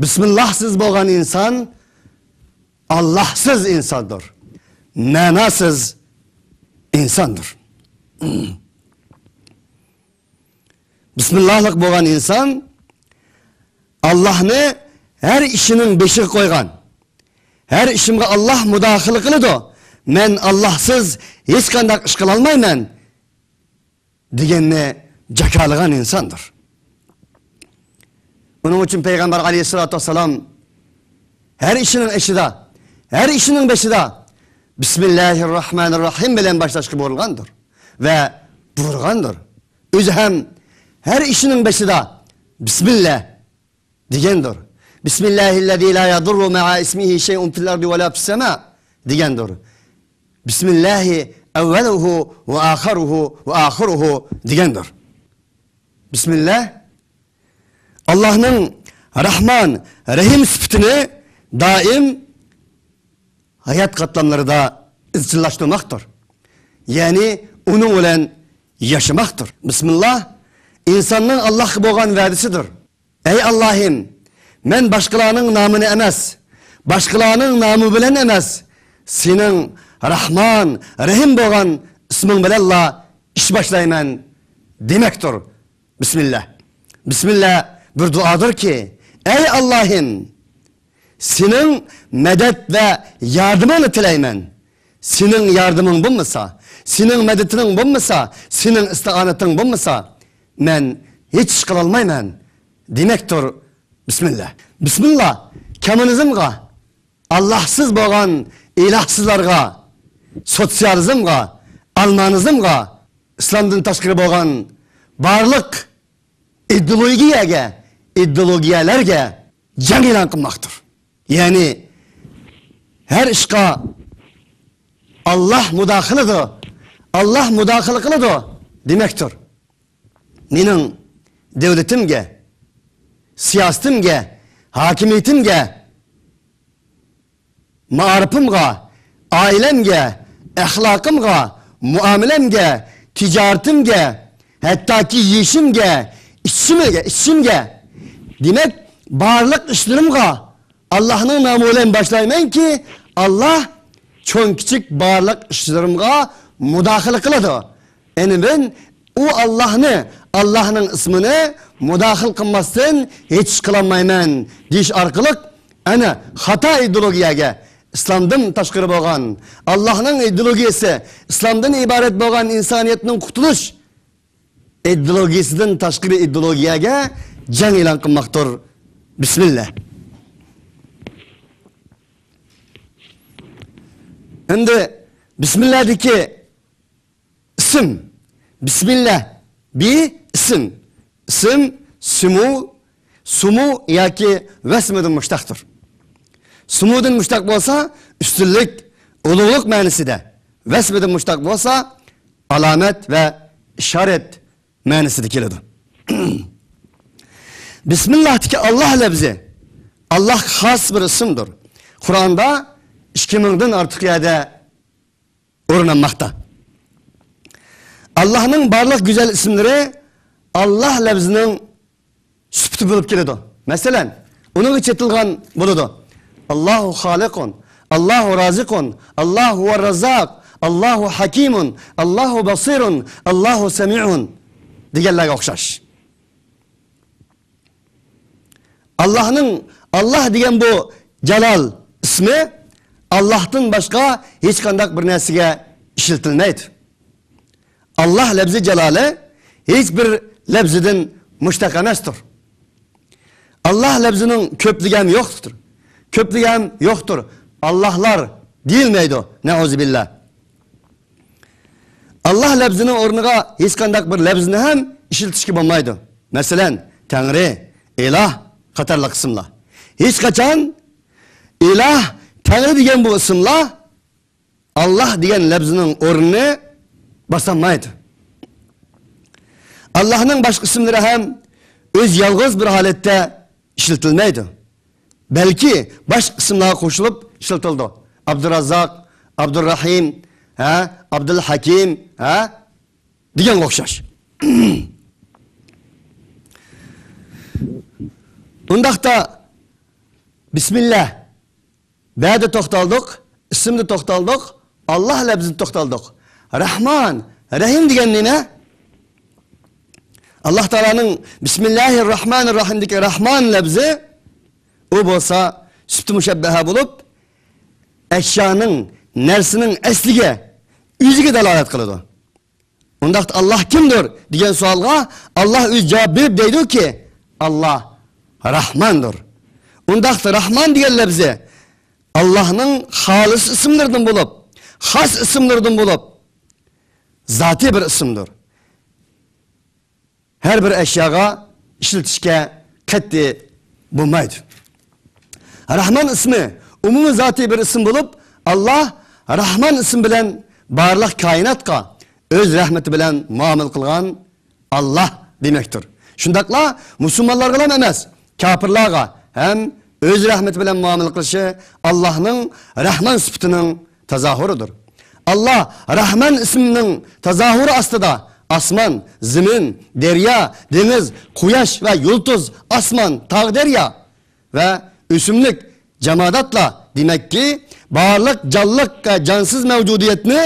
بىسمىللاھسىز بولغان ئىنسان ئاللاھسىز ئىنساندۇر، مەناسىز ئىنساندۇر. بىسمىللاھلىق بولغان ئىنسان ئاللاھنى ھەر ئىشىنىڭ بېشىغا قويغان، ھەر ئىشىمغا ئاللاھ مۇداخىلە قىلىدۇ، مەن ئاللاھسىز ھېچقانداق ئىش قىلالمايمەن دېگەننى جاكارلىغان ئىنساندۇر. ئۇنىڭ ئۈچۈن پەيغەمبەر ئەلەيھىسسالاتۇ ۋەسسالام ھەر ئىشىنىڭ ئىشىدا، ھەر ئىشىنىڭ بېشىدا بىسمىللاھىر راھمانىر راھىم بىلەن باشلاشقا بۇيرۇلغاندۇر ۋە بۇيرۇغاندۇر. ئۆزى ھەم ھەر ئىشىنىڭ بېشىدا بىسمىللا دېگەندۇر. بىسمىللاھىللەزى لا يەزۇررۇ مەئە ئىسمىھى شەيئۇن فىل ئەرزى ۋە لا فىس سەما دېگەندۇر. بىسمىللاھى ئەۋۋەلۇھۇ ۋە ئاخىرۇھۇ ۋە ئاخىرۇھۇ دېگەندۇر. بىسمىللا ئاللاھنىڭ راھمان، رەھىم سۈپىتىنى دائىم ھايات قاتلاملىرىدا ئىزچىللاشتۇرماقتۇر. يەنى ئۇنىڭ بىلەن ياشىماقتۇر. بىسمىللا ئىنساننىڭ ئاللاھقا بولغان ۋەدىسىدۇر. ئەي ئاللاھىم، مەن باشقىلارنىڭ نامىنى ئەمەس، باشقىلارنىڭ نامى بىلەن ئەمەس، سېنىڭ راھمان، رەھىم بولغان ئىسمىڭ بىلەنلا ئىش باشلايمەن دېمەكتۇر. بىسمىللا. بىسمىللا بىر دۇئادۇركى، ئەي ئاللاھىم، سېنىڭ مەدەت ۋە ياردىمىڭنى تىلەيمەن. سېنىڭ ياردىمىڭ بولمىسا، سېنىڭ مەدىتىڭ بولمىسا، سېنىڭ ئىستىئانىتىڭ بولمىسا، مەن ھېچ ئىش قىلالمايمەن دېمەكتۇر. بىسمىللا. بىسمىللا كوممۇنىزمغا، ئاللاھسىز بولغان ئىلاھسىزلارغا، سوتسىيالىزمغا، ئالمانىزمغا، ئىسلامدىن تاشقىرى بولغان بارلىق ئىدېئولوگىيەگە، ئىدېئولوگىيەلەرگە جەڭ ئېلان قىلماقتۇر. يەنى ھەر ئىشقا ئاللاھ مۇداخىلىدۇ، ئاللاھ مۇداخىلە قىلىدۇ دېمەكتۇر. مېنىڭ دۆلىتىمگە، سىياسىتىمگە، ھاكىمىيىتىمگە، مائارىپىمغا، ئائىلەمگە، ئەخلاقىمغا، مۇئامىلەمگە، تىجارىتىمگە، ھەتتاكى يېيىشىمگە، ئىچىشىمگە، ئىچىشىمگە، دېمەك، بارلىق ئىشلىرىمغا ئاللاھنىڭ نامى بىلەن باشلايمەنكى، ئاللاھ چوڭ-كىچىك بارلىق ئىشلىرىمغا مۇداخىلە قىلىدۇ. يەنى مەن ئۇ ئاللاھنى، ئاللاھنىڭ ئىسمىنى مۇداخىلە قىلماستىن ھېچ ئىش قىلالمايمەن دېيىش ئارقىلىق، ئەنە، خاتا ئىدېئولوگىيەگە، ئىسلامدىن تاشقىرى بولغان، ئاللاھنىڭ ئىدېئولوگىيەسى، ئىسلامدىن ئىبارەت بولغان ئىنسانىيەتنىڭ قۇتۇلۇش ئىدېئولوگىيەسىدىن تاشقىرى ئىدېئولوگىيەگە جەڭ ئېلان قىلماقتۇر. بىسمىللا. ئەمدى بىسمىللادىكى ئىسىم. بىسمىللا. بى ئىسىم. ئىسىم سىمۇ، سۇمۇ ياكى ۋەسمىدىن مۇشتەقتۇر. سۇمۇدىن مۇشتەق بولسا ئۈستۈنلۈك، ئۇلۇغلۇق مەنىسىدە، ۋەسمىدىن مۇشتەق بولسا ئالامەت ۋە ئىشارەت مەنىسىدە كېلىدۇ. بىسمىللاھتىكى ئاللاھ لەپزى ئاللاھقا خاس بىر ئىسىمدۇر. قۇرئاندا ئىككى مىڭدىن ئارتۇق يەردە ئورۇن ئالماقتا. ئاللاھنىڭ بارلىق گۈزەل ئىسىملىرى ئاللاھ لەپزىنىڭ سۈپىتى بولۇپ كېلىدۇ. مەسىلەن، ئۇنىڭغا چېتىلغان بولىدۇ. ئاللاھۇ خالىقۇن، ئاللاھۇ رازىقۇن، ئاللاھۇ ھۇۋەر راززاق، ئاللاھۇ ھەكىمۇن، ئاللاھۇ بەسىرۇن، ئاللاھۇ سەمىئۇن دېگەنلەرگە ئوخشاش. ئاللاھنىڭ، ئاللاھ دېگەن بۇ جالال ئىسمى ئاللاھتىن باشقا ھېچقانداق بىر نەرسىگە ئىشلىتىلمەيدۇ. ئاللاھ لەپزى جالالى ھېچ بىر لەپزىدىن مۇشتەق ئەمەستۇر. ئاللاھ لەپزىنىڭ كۆپلۈكى ھەم يوقتۇر. كۆپلۈكى ھەم يوقتۇر. ئاللاھلار دېيىلمەيدۇ. نەئۇزۇبىللا. ئاللاھ لەپزىنىڭ ئورنىغا ھېچقانداق بىر لەپزىنى ھەم ئىشلىتىشكە بولمايدۇ. مەسىلەن، تەڭرى، ئىلاھ قاتارلىق ئىسىملار. ھېچقاچان ئىلاھ، تەڭرى دېگەن بۇ ئىسىملار ئاللاھ دېگەن لەپزىنىڭ ئورنىنى باسالمايدۇ. ئاللاھنىڭ باشقا ئىسىملىرى ھەم ئۆزى يالغۇز بىر ھالەتتە ئىشلىتىلمەيدۇ. بەلكى باشقا ئىسىملارغا قوشۇلۇپ ئىشلىتىلىدۇ. ئابدۇراززاق، ئابدۇررەھىم، ھە، ئابدۇلھەكىم، ھە، دېگەنگە ئوخشاش. ئۇنداقتا بىسمىللا، بەدە توختالدۇق، ئىسىمدا توختالدۇق، ئاللاھ لەپزىدە توختالدۇق. رەھمان، رەھىم دېگەن نېمە؟ ئاللاھ تائالانىڭ بىسمىللاھىر راھمانىر راھىمدىكى راھمان لەپزى، ئۇ بولسا سۈپىتى مۇشەببەھە بولۇپ، ئەشيانىڭ، نەرسىنىڭ ئەسلىگە، ئۆزىگە دالالەت قىلىدۇ. ئۇنداقتا ئاللاھ كىمدۇر دېگەن سوئالغا ئاللاھ ئۆزى جاۋاب بېرىپ دەيدۇكى، ئاللاھ راھماندۇر. ئۇنداقتا راھمان دېگەن لەپزى ئاللاھنىڭ خالىس ئىسىملىرىدىن بولۇپ، خاس ئىسىملىرىدىن بولۇپ، زاتىي بىر ئىسىمدۇر. ھەر بىر ئەشياغا ئىشلىتىشكە قەتئىي بولمايدۇ. راھمان ئىسمى ئومۇمىي زاتىي بىر ئىسىم بولۇپ، ئاللاھ راھمان ئىسمى بىلەن بارلىق كائىناتقا ئۆز رەھمىتى بىلەن مۇئامىلە قىلغان ئاللاھ دېمەكتۇر. شۇنداقلا مۇسۇلمانلارغىلا ئەمەس، كاپىرلارغا ھەم ئۆز رەھمىتى بىلەن مۇئامىلە قىلىشى ئاللاھنىڭ راھمان سۈپىتىنىڭ تازاھۇرىدۇر. ئاللاھ راھمان ئىسمىنىڭ تازاھۇرى ئاستىدا ئاسمان، زېمىن، دەريا، دېڭىز، قۇياش ۋە يۇلتۇز، ئاسمان، تاغ، دەريا ۋە ئۆسۈملۈك، جاماداتلار، دېمەككى، بارلىق جانلىق ۋە جانسىز مەۋجۇدىيەتنى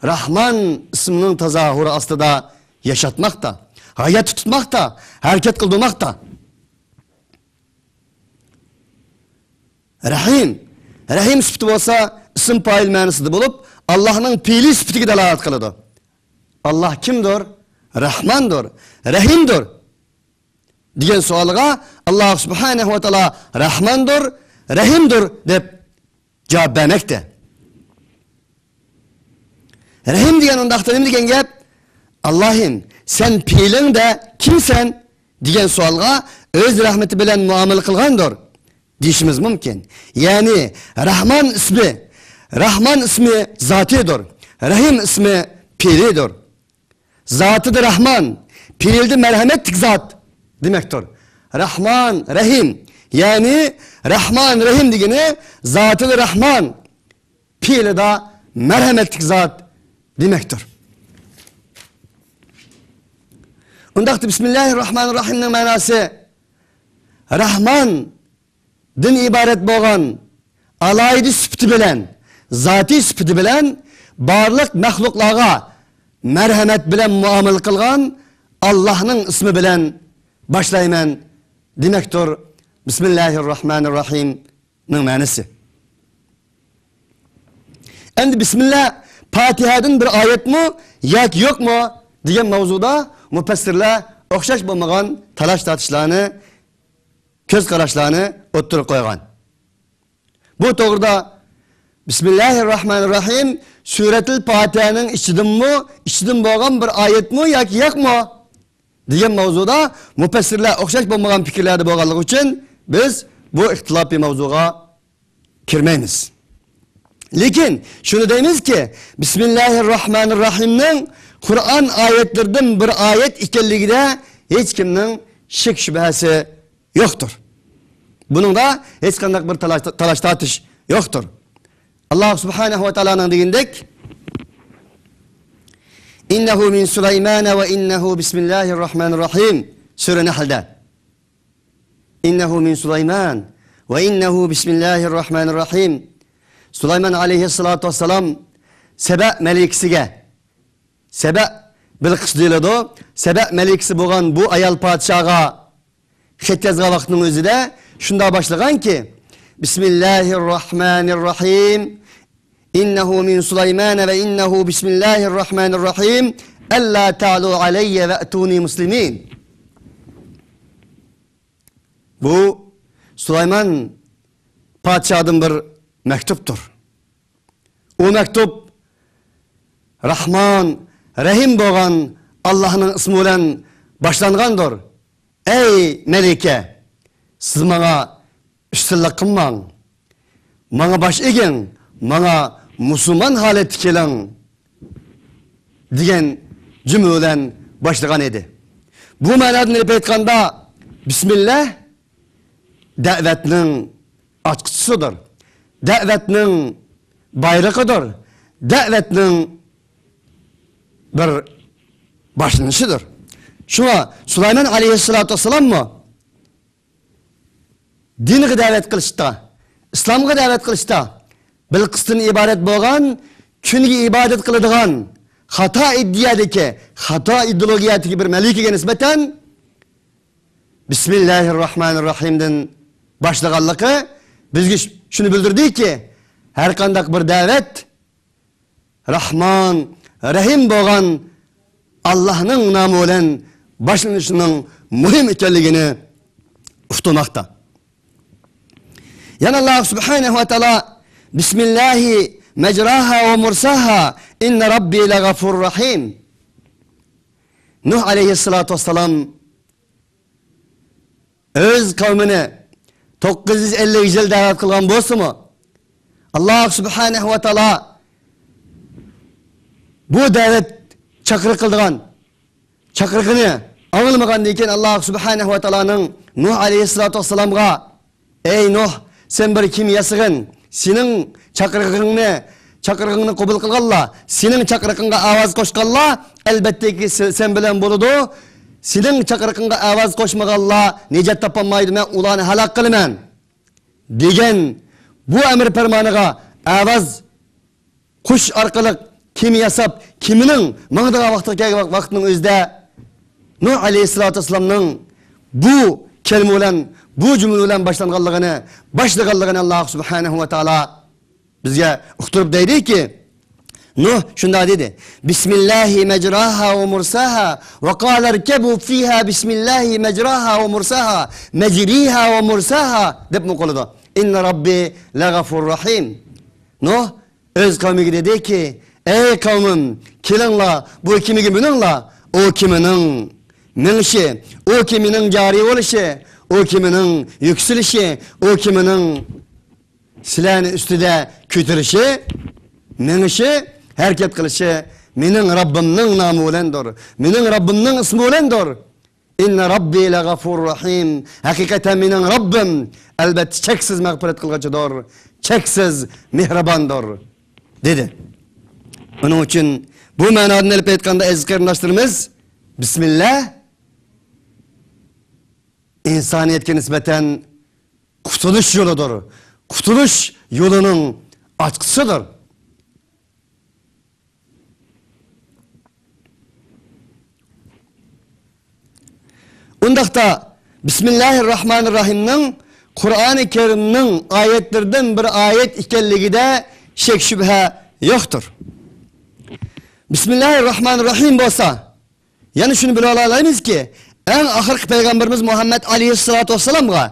راھمان ئىسمىنىڭ تازاھۇرى ئاستىدا ياشاتماقتا، ھاياتتا تۇتماقتا، ھەرىكەت قىلدۇرماقتا. رەھىم. رەھىم سۈپىتى بولسا ئىسىم پائىل مەنىسىدە بولۇپ، ئاللاھنىڭ پېئىلى سۈپىتىگە دالالەت قىلىدۇ. ئاللاھ كىمدۇر؟ راھماندۇر، رەھىمدۇر دېگەن سوئالغا ئاللاھ سۇبھانەھۇ ۋە تائالا راھماندۇر، رەھىمدۇر دەپ جاۋاب بەرمەكتە. رەھىم دېگەن ئۇنداقتا نېمە دېگەن گەپ؟ ئاللاھىم، سەن پېئىلىڭدە كىمسەن؟ دېگەن سوئالغا ئۆز رەھمىتى بىلەن مۇئامىلە قىلغاندۇر دېيىشىمىز مۇمكىن. يەنى راھمان ئىسمى، راھمان ئىسمى زاتىدۇر، رەھىم ئىسمى پېئىلىدۇر. زاتىدا راھمان، پېئىلدا مەرھەمەتلىك زات دېمەكتۇر. راھمان، رەھىم. يەنى راھمان، رەھىم دېگىنى زاتىدا راھمان، پېئىلىدا مەرھەمەتلىك زات دېمەكتۇر. ئۇنداقتا بىسمىللاھىر راھمانىر راھىمنىڭ مەناسى راھمان دىن ئىبارەت بولغان ئالاھىدە سۈپىتى بىلەن، زاتىي سۈپىتى بىلەن بارلىق مەخلۇقلارغا مەرھەمەت بىلەن مۇئامىلە قىلغان ئاللاھنىڭ ئىسمى بىلەن باشلايمەن دېمەكتۇر بىسمىللاھىر راھمانىر راھىمنىڭ مەنىسى. ئەمدى بىسمىللا پاتىھەدىن بىر ئايەتمۇ ياكى يوقمۇ دېگەن ماۋزۇدا مۇپەسسىرلەر ئوخشاش بولمىغان تالاش-تارتىشلارنى، كۆز قاراشلارنى ئوتتۇرىغا قويغان. بۇ توغرىدا بىسمىللاھىر راھمانىر راھىم سۈرەتۇل پاتىھەنىڭ ئىچىدىنمۇ، ئىچىدىن بولغان بىر ئايەتمۇ ياكى يوقمۇ دېگەن ماۋزۇدا مۇپەسسىرلەر ئوخشاش بولمىغان پىكىرلەردە بولغانلىقى ئۈچۈن بىز بۇ ئىختىلاپىي ماۋزۇغا كىرمەيمىز. لېكىن شۇنى دەيمىزكى، بىسمىللاھىر راھمانىر راھىمنىڭ قۇرئان ئايەتلىرىدىن بىر ئايەت ئىكەنلىكىدە ھېچكىمنىڭ شەك-شۈبھەسى يوقتۇر. بۇنىڭدا ھېچقانداق بىر تالاش، تالاش-تارتىش يوقتۇر. ئاللاھ سۇبھانەھۇ ۋە تائالانىڭ دېگىنىدەك، «ئىننەھۇ مىن سۇلەيمانە ۋە ئىننەھۇ بىسمىللاھىر راھمانىر راھىم» سۈرە نەھلدە. «ئىننەھۇ مىن سۇلەيمان ۋە ئىننەھۇ بىسمىللاھىر راھمانىر راھىم». سۇلايمان ئەلەيھىسسالاتۇ ۋەسسالام سەبە مەلىكىسىگە، سەبە بىلقىس دېيىلىدۇ، سەبە مەلىكىسى بولغان بۇ ئايال پادىشاھقا خەت يازغان ۋاقىتنىڭ ئۆزىدە شۇنداق باشلىغانكى، «بىسمىللاھىر راھمانىر راھىم. ئىننەھۇ مىن سۇلەيمانە ۋە ئىننەھۇ بىسمىللاھىر راھمانىر راھىم. ئەللا تەئلۇ ئەلەييە ۋەئتۇنى مۇسلىمىن.» بۇ سۇلايمان پادىشاھدىن بىر مەكتۇپتۇر. ئۇ مەكتۇپ راھمان، رەھىم بولغان ئاللاھنىڭ ئىسمى بىلەن باشلانغاندۇر. ئەي مەلىكە، سىز ماڭا ئۈستۈنلۈك قىلماڭ. ماڭا باش ئېگىڭ، ماڭا مۇسۇلمان ھالەتتە كېلىڭ، دېگەن جۈملە بىلەن باشلىغان ئىدى. بۇ مەنادىن ئېلىپ ئېيتقاندا، بىسمىللا دەۋەتنىڭ ئاچقۇچىسىدۇر، دەۋەتنىڭ بايرىقىدۇر، دەۋەتنىڭ بىر باشلىنىشىدۇر. شۇڭا سۇلايمان ئەلەيھىسسالاتۇ ۋەسسالاممۇ دىنغا دەۋەت قىلىشتا، ئىسلامغا دەۋەت قىلىشتا، بىلقىستىن ئىبارەت بولغان، كۈنگە ئىبادەت قىلىدىغان، خاتا ئىدىيەدىكى، خاتا ئىدېئولوگىيەدىكى بىر مەلىكىگە نىسبەتەن بىسمىللاھىر راھمانىر راھىمدىن باشلىغانلىقى بىزگە شۇ-، شۇنى بىلدۈردىكى، ھەر قانداق بىر دەۋەت راھمان، رەھىم بولغان ئاللاھنىڭ نامى بىلەن باشلىنىشىنىڭ مۇھىم ئىكەنلىكىنى ئۇقتۇرماقتا. يەنە ئاللاھ سۇبھانەھۇ ۋە تائالا، «بىسمىللاھى مەجراھا ۋە مۇرساھا، ئىننە رەببى لەغەفۇرۇر رەھىم.» نۇھ ئەلەيھىسسالاتۇ ۋەسسالام ئۆز قەۋمىنى توققۇز يۈز ئەللىك يىل دەۋەت قىلغان بولسىمۇ، ئاللاھ سۇبھانەھۇ ۋە تائالا بۇ دەۋەت چاقىرىق قىلىدىغان چاقىرىقىنى ئاڭلىمىغاندىن كېيىن، ئاللاھ سۇبھانەھۇ ۋە تائالانىڭ نۇھ ئەلەيھىسسالاتۇ ۋەسسالامغا، «ئەي نۇھ، سەن بىر كېمە ياسىغىن، سېنىڭ چاقىرىقىڭنى، چاقىرىقىڭنى قوبۇل قىلغانلار، سېنىڭ چاقىرىقىڭغا ئاۋاز قوشقانلار، ئەلۋەتتىكى، سە-، سەن بىلەن بولىدۇ. سېنىڭ چاقىرىقىڭغا ئاۋاز قوشمىغانلار نىجات تاپالمايدۇ، مەن ئۇلارنى ھالاك قىلىمەن» دېگەن بۇ ئەمر پەرمانىغا ئاۋاز قوشۇش ئارقىلىق كېمە ياساپ، كېمىنىڭ ماڭىدىغان ۋاقتىغا كەلگەن ۋاق-، ۋاقىتنىڭ ئۆزىدە نۇھ ئەلەيھىسسالاتۇ ۋەسسالامنىڭ بۇ كەلىمە بىلەن، بۇ جۈملە بىلەن باشلانغانلىقىنى، باشلىغانلىقىنى ئاللاھ سۇبھانەھۇ ۋە تائالا بىزگە ئۇقتۇرۇپ دەيدىكى، نۇھ شۇنداق دېدى، «بىسمىللاھى مەجراھا ۋە مۇرساھا، ۋە قالە ئىركەبۇ فىھا بىسمىللاھى مەجراھا ۋە مۇرساھا، مەجرىھا ۋە مۇرساھا» دەپمۇ قىلىدۇ. «ئىننە رەببى لەغەفۇرۇر رەھىم.» نۇھ ئۆز قەۋمىگە دېدىكى، «ئەي قەۋمىم، كېلىڭلار، بۇ كېمىگە مىنىڭلار. ئۇ كېمىنىڭ مېڭىشى، ئۇ كېمىنىڭ جارى بولۇشى، ئۇ كېمىنىڭ يۈكسىلىشى، ئۇ كېمىنىڭ سىلەرنى ئۈستىدە كۆتۈرۈشى، مېڭىشى، ھەرىكەت قىلىشى مېنىڭ رەببىمنىڭ نامى بىلەندۇر. مېنىڭ رەببىمنىڭ ئىسمى بىلەندۇر. ئىننە رەببى لەغەفۇرۇر رەھىم. ھەقىقەتەن مېنىڭ رەببىم، ئەلۋەتتە، چەكسىز مەغپىرەت قىلغۇچىدۇر، چەكسىز مېھرىباندۇر» دېدى. ئۇنىڭ ئۈچۈن بۇ مەنادىن ئېلىپ ئېيتقاندا، ئەزىز قېرىنداشلىرىمىز، بىسمىللا ئىنسانىيەتكە نىسبەتەن قۇتۇلۇش يولىدۇر. قۇتۇلۇش يولىنىڭ ئاچقۇچىسىدۇر. ئۇنداقتا، بىسمىللاھىر راھمانىر راھىمنىڭ قۇرئانى كەرىمنىڭ ئايەتلىرىدىن بىر ئايەت ئىكەنلىكىدە شەك-شۈبھە يوقتۇر. بىسمىللاھىر راھمانىر راھىم بولسا، يەنە شۇنى بىلىۋالالايمىزكى، ئەڭ ئاخىرقى پەيغەمبىرىمىز مۇھەممەد ئەلەيھىسسالاتۇ ۋەسسالامغا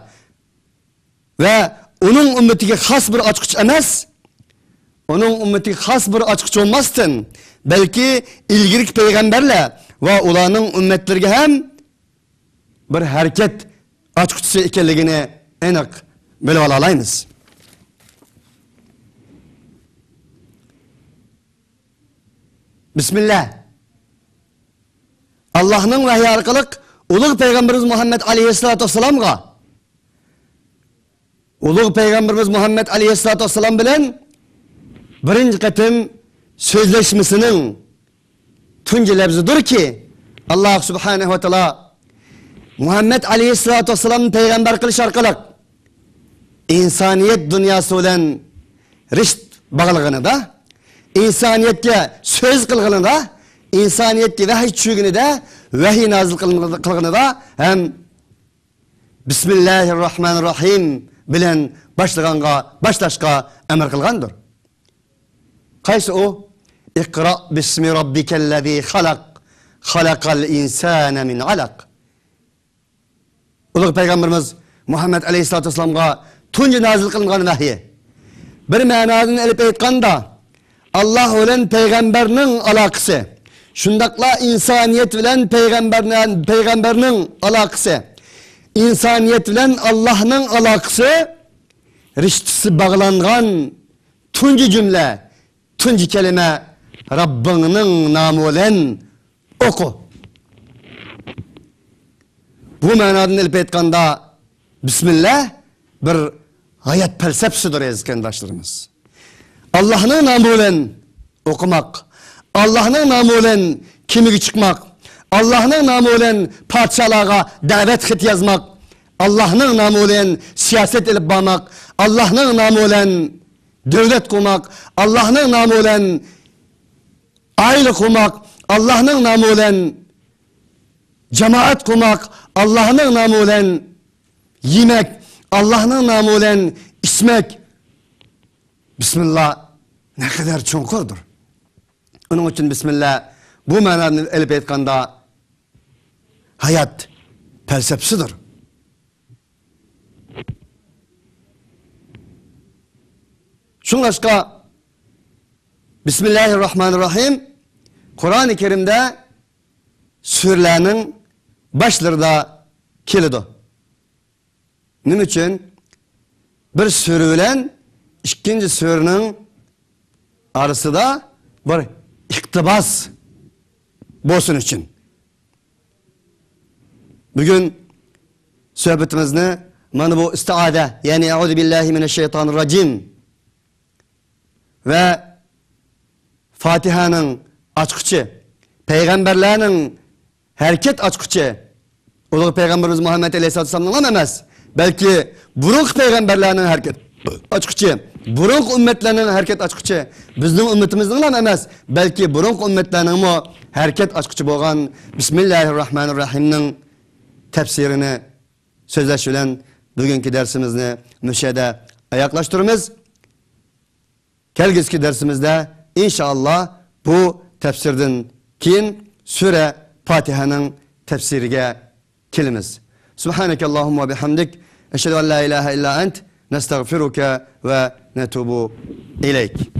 ۋە ئۇنىڭ ئۈممىتىگە خاس بىر ئاچقۇچ ئەمەس، ئۇنىڭ ئۈممىتىگە خاس بىر ئاچقۇچ بولماستىن، بەلكى ئىلگىرىكى پەيغەمبەرلەر ۋە ئۇلارنىڭ ئۈممەتلىرىگە ھەم بىر ھەرىكەت ئاچقۇچىسى ئىكەنلىكىنى ئېنىق بىلىۋالالايمىز. بىسمىللا. ئاللاھنىڭ ۋەھيى ئارقىلىق ئۇلۇغ پەيغەمبىرىمىز مۇھەممەد ئەلەيھىسسالاتۇ ۋەسسالامغا، ئۇلۇغ پەيغەمبىرىمىز مۇھەممەد ئەلەيھىسسالاتۇ ۋەسسالام بىلەن بىرىنچى قېتىم سۆزلەشمىسىنىڭ تۇنجى لەپزىدۇركى، ئاللاھ سۇبھانەھۇ ۋە تائالا مۇھەممەد ئەلەيھىسسالاتۇ ۋەسسالامنى پەيغەمبەر قىلىش ئارقىلىق ئىنسانىيەت دۇنياسى بىلەن رىشت باغلىغىنىدا، ئىنسانىيەتكە سۆز قىلغىنىدا، ئىنسانىيەتكە ۋەھىي چۈشۈرگىنىدە، ۋەھىي نازىل قىلغىنىدا ھەم بىسمىللاھىر راھمانىر راھىم بىلەن باشلىغانغا، باشلاشقا ئەمر قىلغاندۇر. قايسى ئۇ؟ «ئىقرا بىسمى راببىكەللەزى خەلەق، خەلەقەل ئىنسانە مىن ئەلەق.» ئۇلۇغ پەيغەمبىرىمىز مۇھەممەد ئەلەيھىسسالاتۇ ۋەسسالامغا تۇنجى نازىل قىلىنغان ۋەھيى. بىر مەنادىن ئېلىپ ئېيتقاندا، ئاللاھ بىلەن پەيغەمبەرنىڭ ئالاقىسى، شۇنداقلا ئىنسانىيەت بىلەن پەيغەمبەرنىڭ، پەيغەمبەرنىڭ ئالاقىسى، ئىنسانىيەت بىلەن ئاللاھنىڭ ئالاقىسى، رىشتىسى باغلانغان تۇنجى جۈملە، تۇنجى كەلىمە، رەببىڭنىڭ نامى بىلەن ئوقۇ. بۇ مەنادىن ئېلىپ ئېيتقاندا، بىسمىللا بىر ھايات پەلسەپىسىدۇر، ئەزىز قېرىنداشلىرىمىز. ئاللاھنىڭ نامى بىلەن ئوقۇماق، ئاللاھنىڭ نامى بىلەن كېمىگە چىقماق، ئاللاھنىڭ نامى بىلەن پادىشاھلارغا دەۋەت خېتى يازماق، ئاللاھنىڭ نامى بىلەن سىياسەت ئېلىپ بارماق، ئاللاھنىڭ نامى بىلەن دۆلەت قۇرماق، ئاللاھنىڭ نامى بىلەن ئائىلە قۇرماق، ئاللاھنىڭ نامى بىلەن جامائەت قۇرماق، ئاللاھنىڭ نامى بىلەن يېمەك، ئاللاھنىڭ نامى بىلەن ئىچمەك. بىسمىللا نەقەدەر چوڭقۇردۇر. ئۇنىڭ ئۈچۈن بىسمىللا بۇ مەنانى ئېلىپ ئېيتقاندا، ھايات پەلسەپىسىدۇر. شۇڭلاشقا، بىسمىللاھىر راھمانىر راھىم قۇرئانى كەرىمدە سۈرىلەرنىڭ باشلىرىدا كېلىدۇ. نېمە ئۈچۈن؟ بىر سۈرە بىلەن ئىككىنچى سۈرىنىڭ ئارىسىدا بىر ئىقتىباس بولسۇن ئۈچۈن. بۈگۈن سۆھبىتىمىزنى مانا بۇ ئىستىئازە، يەنى «ئەئۇزۇ بىللاھى مىنەششەيتانىر راجىم» ۋە فاتىھەنىڭ ئاچقۇچى، پەيغەمبەرلەرنىڭ ھەرىكەت ئاچقۇچى، ئۇلۇغ پەيغەمبىرىمىز مۇھەممەد ئەلەيھىسسالاتۇ ۋەسسالامنىڭلا ئەمەس، بەلكى بۇرۇنقى پەيغەمبەرلەرنىڭ ھەرىكەت ئاچقۇچى، بۇرۇنقى ئۈممەتلەرنىڭ ھەرىكەت ئاچقۇچى، بىزنىڭ ئۈممىتىمىزنىڭلا ئەمەس، بەلكى بۇرۇنقى ئۈممەتلەرنىڭمۇ ھەرىكەت ئاچقۇچى بولغان بىسمىللاھىر راھمانىر راھىمنىڭ تەپسىرىنى سۆزلەش بىلەن بۈگۈنكى دەرسىمىزنى مۇشۇ يەردە ئاياغلاشتۇرىمىز. كەلگۈسىكى دەرسىمىزدە، ئىنشائاللا، بۇ تەپسىردىن كېيىن سۈرە پاتىھەنىڭ تەپسىرىگە كېلىمىز. سۇبھانەكەللاھۇممە ۋە بىھەمدىك، ئەشھەدۇ ئەن لا ئىلاھە ئىللا ئەنت، نەستەغفىرۇكە ۋە نەتۇبۇ ئىلەيك.